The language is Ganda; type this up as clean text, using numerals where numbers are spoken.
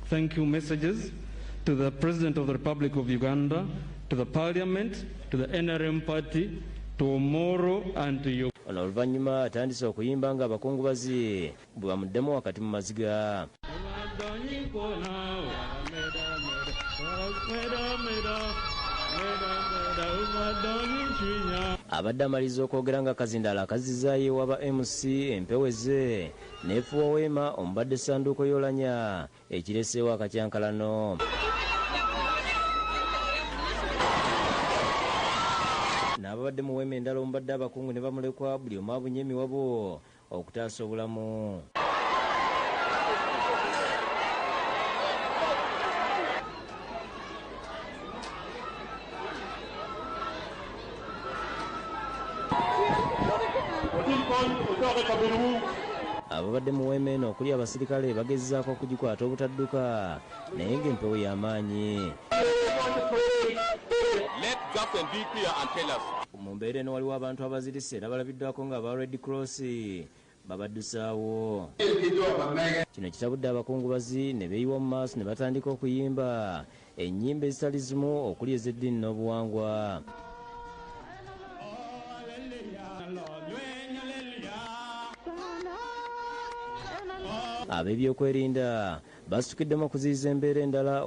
Thank you messages to the President of the Republic of Uganda, to the Parliament, to the NRM party, to Omoro and to you. Ono oluvannyuma atandise okuyimba ng'abakungubazi bwe bamuddemu wakati mu maziga. Abadde amaliriza okwogera nga Kazindaalo akazzizaayo ewaba MC empeweze n'efuwa weema omubadde ssanduuko y'olanya ekireseewo akacyankalano. N'ababadde mu weema endala omubadde abakungu ne bamulekwa buli omu abunye emiwabo okutaasa obulamu. Ababadde mu weema eno okuli abasirikale bagezaako okugikwata obutadduka naye ng'empewo y'amaanyi. Mu mbeera eno waliwo abantu abazirise era balabiddwako nga aba Red Cross babaddusaawo. Kino kitabudde abakungubazi ne beeyiwa mu maaso ne batandika okuyimba ennyimba ezitali zimu okuli ez'eddiini n'obuwangwa. Ab'ebyokwerinda basitukiddemu okuziyiza embeera endala.